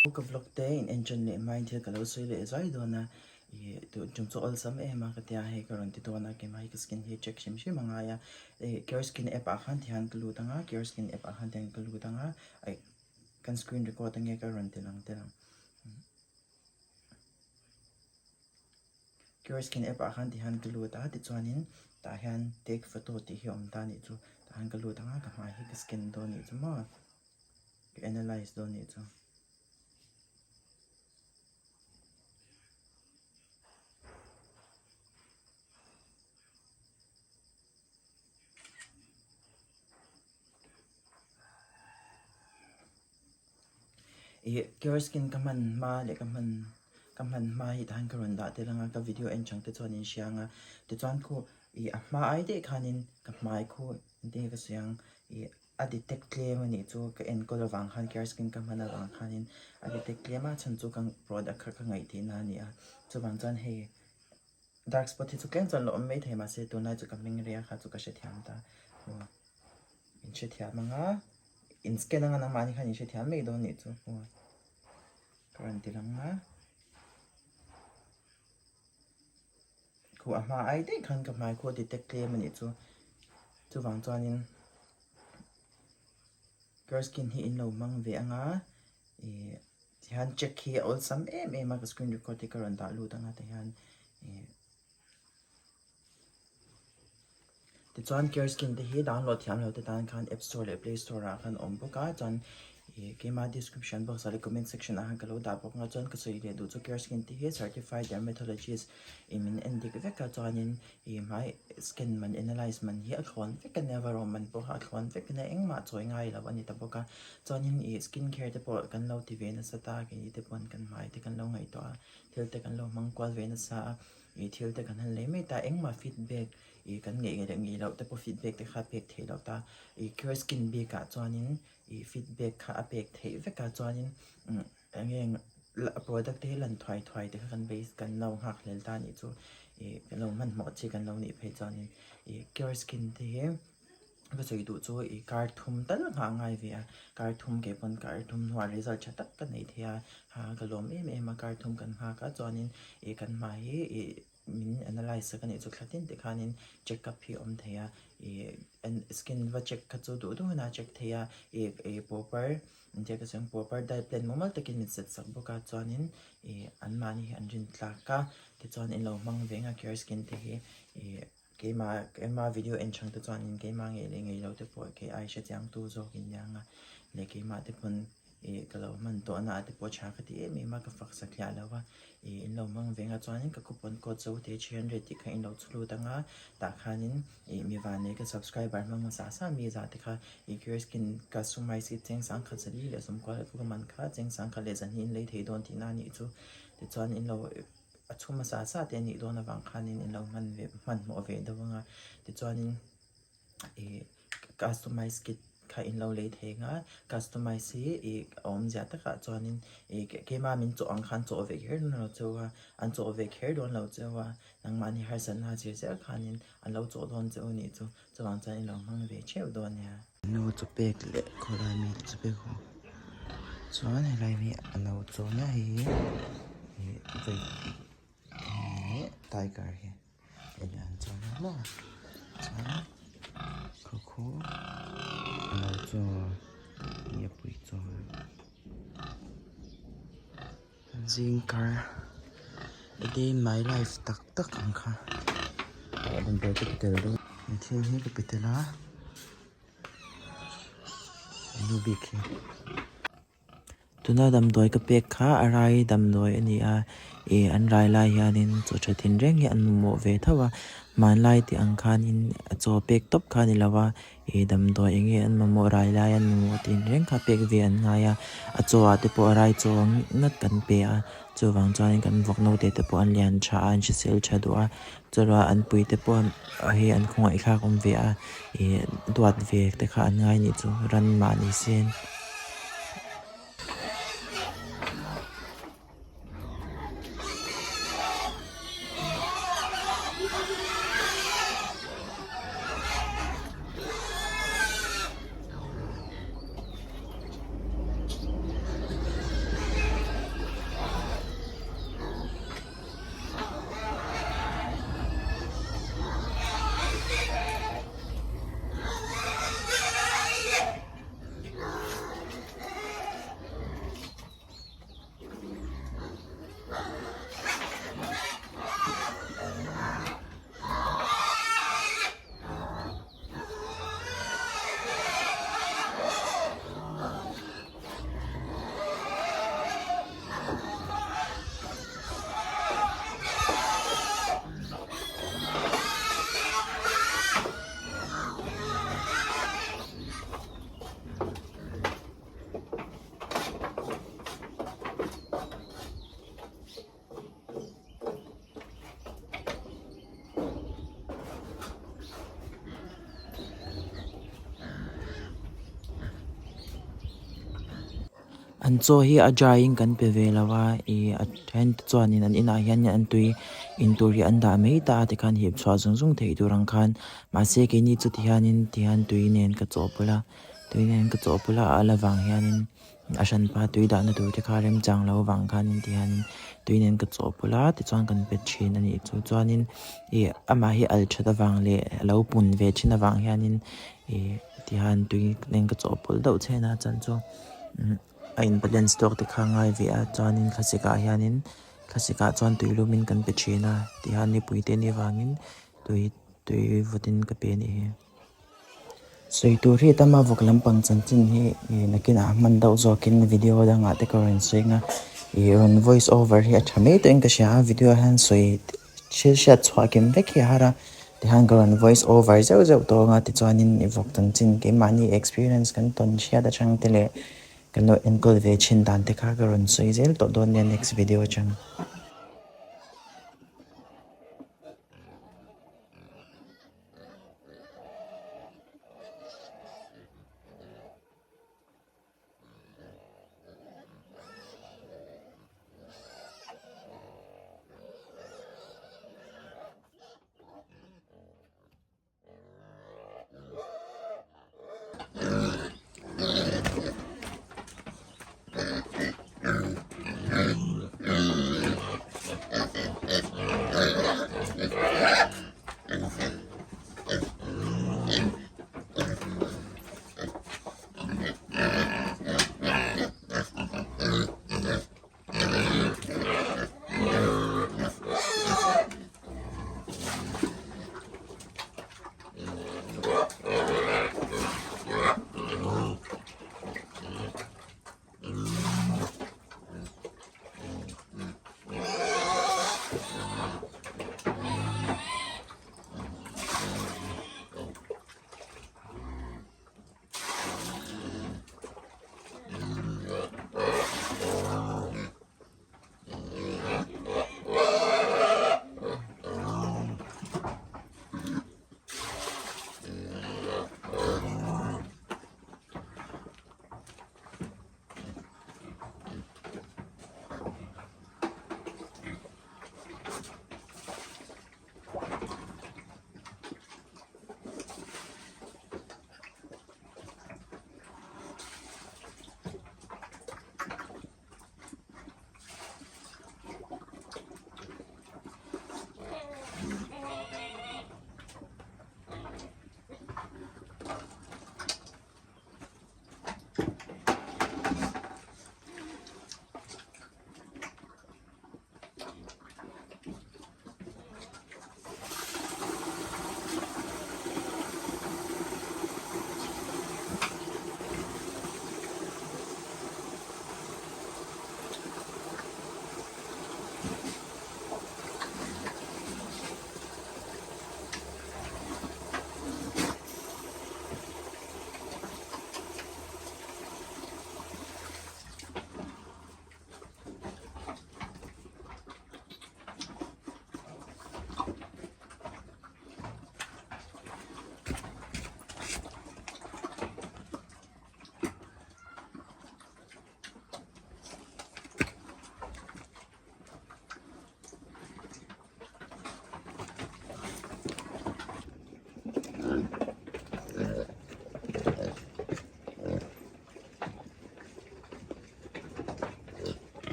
Ka vlog te in en ṭan leh hmain thil ka lo sawi leh zuai dawn a, ih tun ṭum chu awlsam em a ka tia hei ka rawn ti dawn a keimah hi ka skin hi check hrim hrim a ngai a, ih Care Skin app ah khan tihian ka lut ang a, Care Skin app ah khan tihian ka lut ang a, aih kan screen record ange ka rawn ti lang tel ang. Care Skin app ah khan tihian ka lut a tichuanin tah hian take photo tih hi a awm ta a nih chu tah hian ka lut ang a ka hmai hi ka scan dawn a nih chu maw. Ka analyse dawn nih chu. Ih Cure Skin ka hman hma leh ka hman ka hman hma hi tahan ka rawn dah tel anga ka video en chang te chuan in hria anga tichuan khu ih a hma ai daih khanin ka hmai khu engtin nge ka sawi ang ih A detect tlem a nih chu ka enkawl avang khan care skin ka hman avang khanin a detect tlem a chhan chu ka product kha ka ngaih tihna a ni a chuvang chuan hei dark spot hi chu tlem chuan la awm mai thei mahse tunlai chu ka hming rei a kha chu ka hrethiam ta aw in hrethiam ang a in scan anga nangmahni khan in hrethiam mai dawn nih chu aw ka rawn ti lang a. Khuh a hma ai daih khan ka hmai khuh a detect tlem a nih chu. Chuvang chuanin Girl skin hi in lo hmang ve anga ih tihian check hi a awlsam em em a ka screen record hi ka rawn dah lut anga tihian ih Tichuan Care Skin te hi download thiam lo te tan khan App Store leh Play Store ah khan awm bawk a, chuan ih keima description box ah leh comment section ah khan ka lo dah bawk ang a, chuan ka sawi leh duh chu Care Skin te hi certified dermatologist in min en dik vek a, chuanin ih hmai scan man analyse man hi a thlawn vek a nia varawm man pawh kha a thlawn vek a nia engmah chawi ngai lo a ni ta bawk a, chuanin ih skin care te pawh kan lo ti ve nasa ta keini te pawn kan hmai te kan lo ngaihtuah a, thil te kan lo hmang kual ve nasa a. Ih thil te kan han lei mai ta, engmah feedback ih kan ngeih leh ngeih loh te pawh feedback te kha pek theih loh ta, ih cure skin bik ah chuanin ih feedback kha a pek theih vek a chuanin umm eng nge product te hi lan thuai thuai te kha kan base kan lo nghak hlel ta anih chu ih kan lo hmanhmawh chi kan lo nih phei chuanin ih cure skin te hi. Ka sawi duh chu i kar thum tal nghah ngai ve a, kar thum ke pawn kar thum hnuah result tha tak ka nei thei a, ha ka lawm em em a kar thum kan nghak a chuanin ih kan hma hi ih min analyse sak anih chu thla tin te khanin check up hi a awm thei a, ih skin va check kha chu duh duh hunah a check thei a, ih ih proper engtia ka sawi ang proper diet plan mumal takin min set sak bawk a chuanin ih anmahni hi an rin tlak a tichuan in lo hmang ve ang a care skin te hi ih. Keimah keimah video en chang te chuanin keimah ngei leh ngei lo te pawh kei ai hrechiang tu zawk in nia nga leh keimah te pawn ih ka lo hman tawh na ah te pawh tha ka ti em em a ka fak sak hliah lo a ih in lo hmang ve nga chuanin ka coupon code zo te 300 tih kha in lo chhut anga tah khanin ih mi vanei ka subscriber hmang hmasa sa mi zah te kha ih curious skin customize hi cheng sangkhat zali leh sawmkua leh puk a man kha cheng sangkhat leh zahnih in lei thei dawn tihna a nih chu tichuan in lo. A chhum hmasa sa te anih dawn avang khanin in lo hman ve hmanhmawh ve deuh ang a tichuanin ih customize kit kha in lo lei thei ang a customize hi ih a awmzia takah chuanin ih keimah min chawh ang khan chawh ve kher dawn lo cheu a an chawh ve kher dawn lo cheu a nangmahni harsatna zir zel khanin an lo chawh dawn cheu anih chu chuvang chuan in lo hmang ve theuh dawn nia. Nu chu pek leh khawlai mi chu pek ho chuan helai hi a lo chawn a hei hi ih vawi leh tiger hi eng an chawn a maw chuan khaw khu a lo chawn ih a pui chawn zingkar a day in my life tak tak ang kha damdawi te ka tel dawn he thil hi ka pe tel a nu bik hi tuna damdawi ka pek kha a rai damdawi a ni a ih an rai lai hianin chaw tha tinreng hi an mamawh ve tho a hmanlai tih ang khanin chaw pek tawp kha a ni lo a. Ih damdawi eng nge an mamawh rai lai an mamawh tih reng kha pek ve an ngai a, a chaw ah te pawh a rai chaw ang ngat kan pe a, chuvang chuanin kan vawk naute te pawh an lian tha a an hrisel tha duh a, chawlh an pui te pawh hei an khawngaih thlak awm ve a, ih duat ve te kha an ngai anih chu ran mahni sen. An chaw hi a dry in kan pe ve lo a ih a then te chuanin an inah hianin an tui in tur hi an dah mai ta a tikhan hip chhuah zung zung theih tur ang khan mahse keini chu tihianin tihian tui nen ka chawhpawlh a tui nen ka chawhpawlh a a la vang hianin a hranpa tui dahna tur te kha remchang lo vang khanin tihianin tui nen ka chawhpawlh a tichuan kan pe thin a nih chu chuanin ih amah hi al that avang leh a lo pun ve thin avang hianin ih tihian tui nen ka chawhpawlh deuh chhen a chuan chu a in balance tawk te kha a ngai ve a chuanin thlasik ah hianin thlasik ah chuan tui lum in kan pe thin a tihian nipui te nih avangin tui tui vawt in ka pe a nih hi. Sawi tur hi tam a vawk lampang chanchin hi ih nakinah hman deuh zawkin video dangah te ka rawn sawi ang a ih rawn voice over hi a tha mai tawhin ka hria a video ah hian sawi thil hriat chhuah kim vek hi a har a tihian ka rawn voice over zeuh zeuh tawh ang a tichuanin i vawk chanchin keimahni experience kan tawn hriat atang te leh kan lo enkawl ve thin dan te kha ka rawn sawi zel tawh dawn nia next video atang.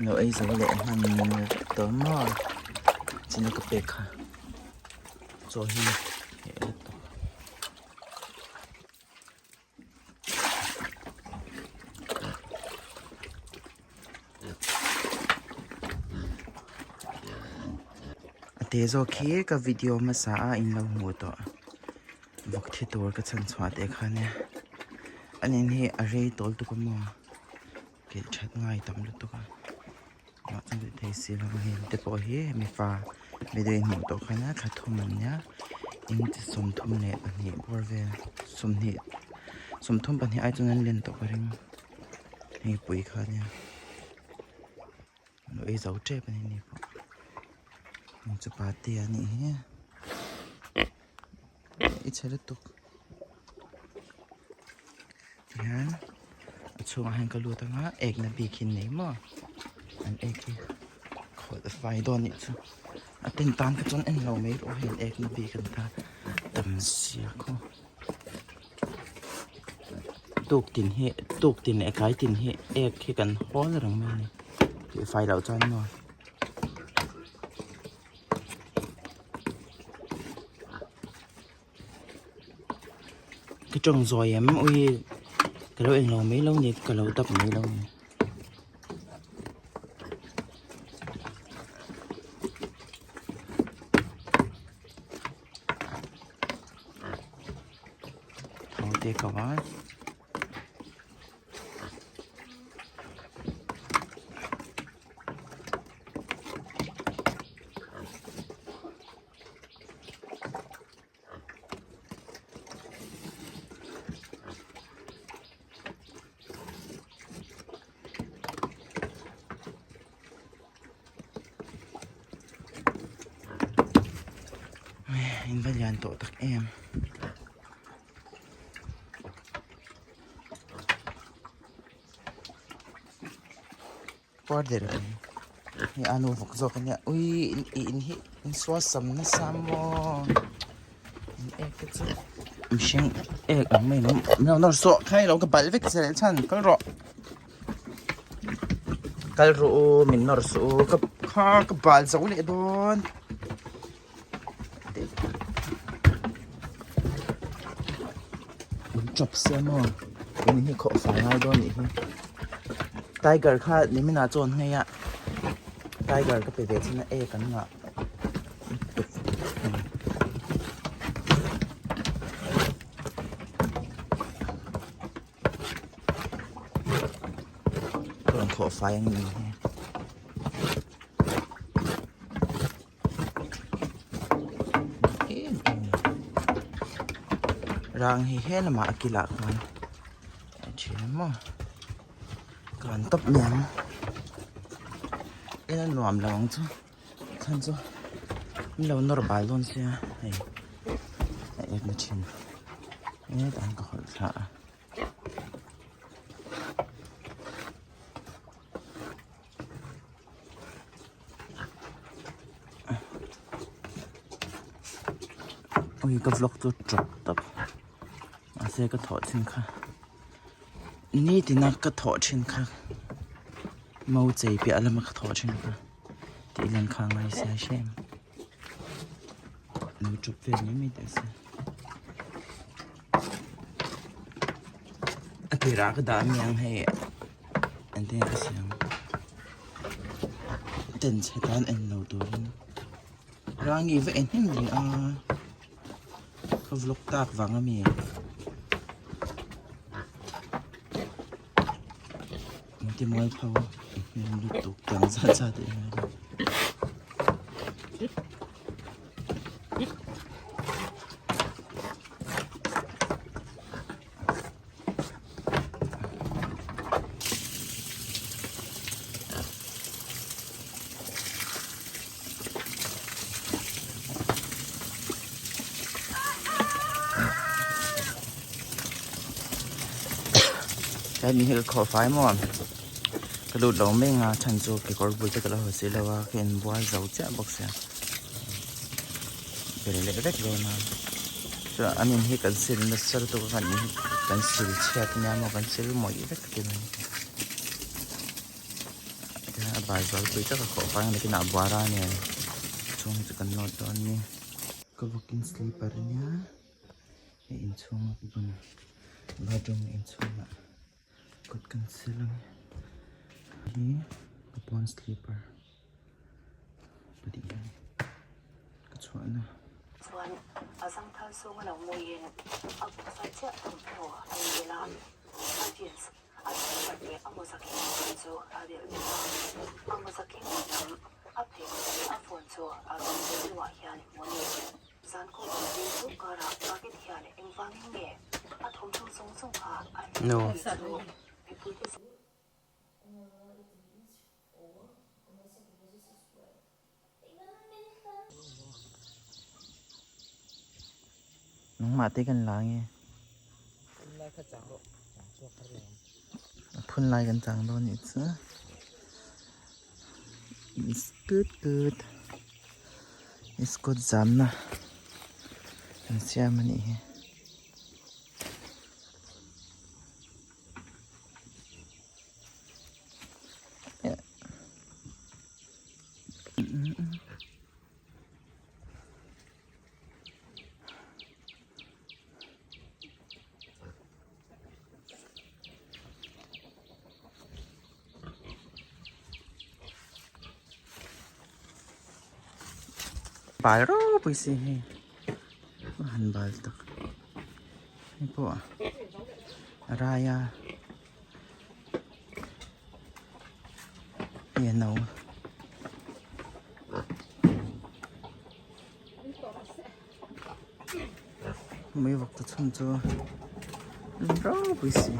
Lo ei zo leh hman vek tawh maw china ka pek kha chaw hi heh lutuk. A te zawk hi ka video hmasa a in lo hmuh tawh vawk thi tur ka chhan chhuah teh kha nia a nen hi a rei tawl tuk a maw keh that ngai tam lutuk a mah chuan tih thei si lo heng te pawh hi hemi fa video in hmuh tawh khan a thla thum an nia inch 32 bawr vel 20 32 ai chuan an len tawh ka ring hei pui kha nia an lo ei zo tep a ni ni pawh heng chu pate a nih hi i chhe lutuk tihian a chhungah hian ka lut anga ek na bik hi an nei maw an ek hi khawlh fai dawn nih chu a ten tan kha chuan en lo mai rawh hei an ek na bik an ta tam sia khaw tuk tin hi tuk tin leh tlai tin hi ek hi kan hawl reng mai a ni tih fai loh chuan maw. Ka tawng zawi em ui ka lo englo mai lo ni ka lo dap mai lo ni. Tho te ka va. In va lian tawh tak em. Puar der ang hei a nu vawk zawk ania ui i in hi in sual sam nasa maw in ek te chu mihring ek ang mai lo nawr nawr sawh khai lo ka balh vek che leh chhan kal rawh kal rawh u min nawr suh u ka kha ka bal zo leh dawn. In chawp sia maw in hi khawh fai ngai dawn nih hi tiger kha nimin ah chuan hei a tiger ka pe ve chin a ek an ngah lutuk rawn khawh fai ang nih hi. Rang hi he lamah a kilah khan a then maw kan tawp mai ang en a nuam lo ang chu chhan chu min lo nawr bal dawn sia hei a ek na thin hetah hian ka hawlh thla a. Ui ka vlog chu tawp tawp mahse ka thawh thin kha nitin a ka thawh thin kha mau chei piah lama ka thawh thin kha tih lan kha ngai sia hrem lo tawp vel mai mai teh se a tirah ka dah aniang hei. Eng ka siam ten chhe tan en lo turin Rangi va en hnem ve a ka vlog tak vang ami engti mual pho hnem lutuk tiang zat zat a ingai lo. Hemi hi ka khawh fai maw ka lut lo mai ang a chhan chu kekawr bul te ka lo haw si lo a ka inbual zo chiah bawk sia bel leh vek dawn a. Chuan an in hi kan sil nasa lutuk a kan in hi kan sil chhiat ania maw kan sil mawih vek ti mai. Tihian a bal zualpui tak a khawh fai ang nakinah buara nen chhung hi chu kan nawt dawn a ni. Ka walk-in sleeper ania hei inchhunga ka bun bathroom inchhungah kut kan sil a ni hi ka pawn sleeper pahnih hi ka chhuahna. Chuan a zangthal chhunga lo mawiin a kut chiah thawmhnaw a inbel a, a jeans A chhungkhat leh a mawza khing phone chu a rilh bawk a, a mawza khing lam a pheikhawk leh a phone chu a rawn bel hnuah hian hmu a ni. Zankaw awm ding chu karah David hian engvangin nge a thawmhnaw zawng zawng kha a hlim tih chu mipuite Nangmah te kan la nge. A phun lai kan chang dawn nih chu. It's good good. It's good zamna kan siam a nih hi. Bal ropui si hei a han bal tak hei pawh a rai a. Hei a no mai vawk ta chhun chu ropui si.